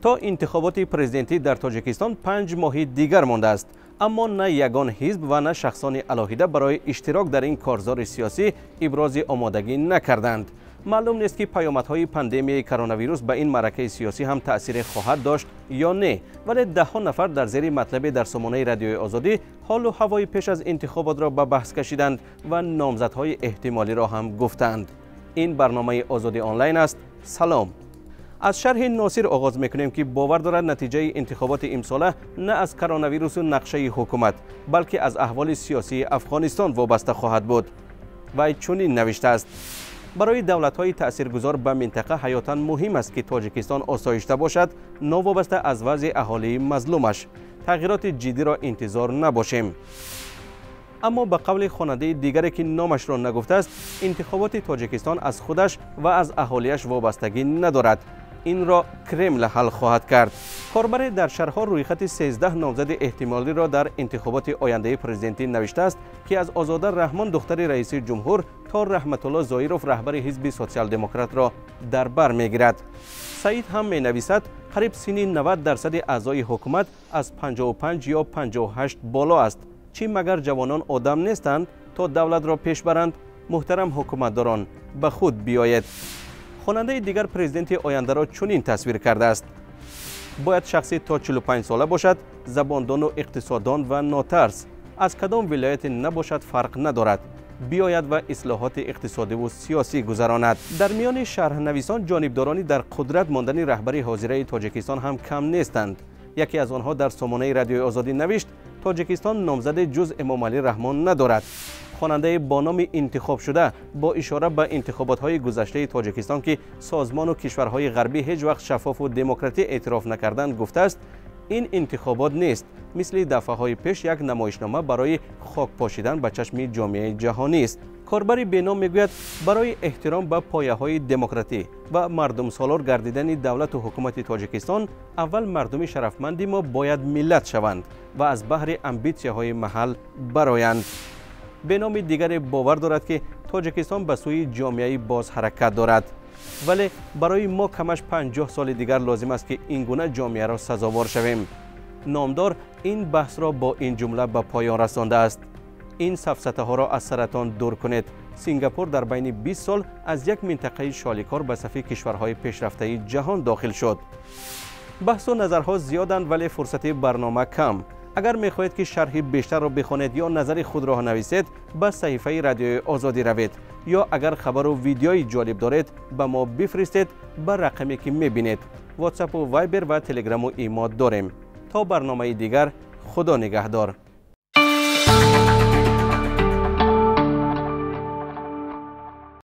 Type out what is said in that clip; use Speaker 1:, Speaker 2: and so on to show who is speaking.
Speaker 1: То интихоботи президентӣ дар Тоҷикистон 5 моҳи дигар мондааст, аммо на ягон ҳизб ва на шахсони алоҳида барои иштирок дар ин корзори сиёсӣ ибрози омодагӣ накарданд. Маълум нест, ки паёмадҳои пандемияи коронавирус ба ин маъракаи сиёсӣ ҳам таъсире хоҳад дошт ё не, вале даҳҳо нафар дар зери матлабе дар сомонаи Радиои Озодӣ ҳолу ҳавои пеш аз интихоботро ба баҳс кашиданд ва номзадҳои эҳтимолиро ҳам гуфтанд. Ин барномаи Озодӣ онлайн аст. Салом. Аз шарҳи Носир оғоз мекунем, ки бовар дорад, натиҷаи интихоботи имсола на аз коронавирусу нақшаи ҳукумат, балки аз аҳволи сиёсии Афғонистон вобаста хоҳад буд. Вай чунин навиштааст: барои давлатҳои таъсиргузор ба минтақа ҳаётан муҳим аст, ки Тоҷикистон осоишта бошад, новобаста аз вазъи аҳолии мазлумаш. Тағйироти ҷиддиро интизор набошем. Аммо ба қавли хонандаи дигаре, ки номашро нагуфтааст, интихоботи Тоҷикистон аз худаш ва аз аҳолиаш вобастагӣ надорад, инро Кремл ҳал хоҳад кард. Корбаре дар шарҳҳо рӯйхати 13 номзади эҳтимолиро дар интихоботи ояндаи президентӣ навиштааст, ки аз Озода Раҳмон, духтари раиси ҷумҳур, то Раҳматулло Зоиров, раҳбари ҳизби Социал-демократро дар бар мегирад. Саид ҳам менависад, қариб синни 90% аъзои ҳукумат аз 55 ё 58 боло аст. Чӣ, магар ҷавонон одам нестанд, то давлатро пеш баранд? Муҳтарам ҳукуматдорон, ба худ биёед. Хонандаи дигар президенти ояндаро чунин тасвир кардааст: бояд шахси то 45 сола бошад, забондону иқтисоддон ва нотарс, аз кадом вилояте набошад, фарқ надорад, биёяд ва ислоҳоти иқтисодиву сиёсӣ гузаронад. Дар миёни шарҳнависон ҷонибдорони дар қудрат мондани раҳбари ҳозираи Тоҷикистон ҳам кам нестанд. Яке аз онҳо дар сомонаи Радиои Озодӣ навишт: Тоҷикистон номзаде ҷуз Эмомалӣ Раҳмон надорад. Хонандаи бо номи Интихобшуда бо ишора ба интихоботҳои гузаштаи Тоҷикистон, ки созмону кишварҳои ғарбӣ ҳеҷ вақт шаффофу демократӣ эътироф накарданд, гуфтааст, ин интихобот нест, мисли дафъаҳои пеш як намоишнома барои хок пошидан ба чашми ҷомеаи ҷаҳонист. Корбари беном мегӯяд, барои эҳтиром ба пояҳои демократӣ ва мардумсолор гардидани давлату ҳукумати Тоҷикистон аввал мардуми шарафманди мо бояд миллат шаванд ва аз баҳри амбитсияҳои маҳал бароянд. Беноми дигаре бовар дорад, ки Тоҷикистон ба сӯи ҷомеаи боз ҳаракат дорад, вале барои мо камаш 50 соли дигар лозим аст, ки ин гуна ҷомеаро сазовор шавем. Номдор ин баҳсро бо ин ҷумла ба поён расондааст: ин сафсатаҳоро аз саратон дур кунед. Сингапур дар байни 20 сол аз як минтақаи шоликор ба сафи кишварҳои пешрафтаи ҷаҳон дохил шуд. Баҳсу назарҳо зиёданд, вале фурсати барнома кам. Агар мехоҳед, ки шарҳи бештарро бихонед ё назари худро нависед, ба саҳифаи Радиои Озодӣ равед ё агар хабару видеои ҷолиб доред, ба мо бифиристед ба рақаме, ки мебинед. Ватсапу, Вайбер ва Телеграму Имо дорем. То барномаи дигар, Худо нигаҳдор.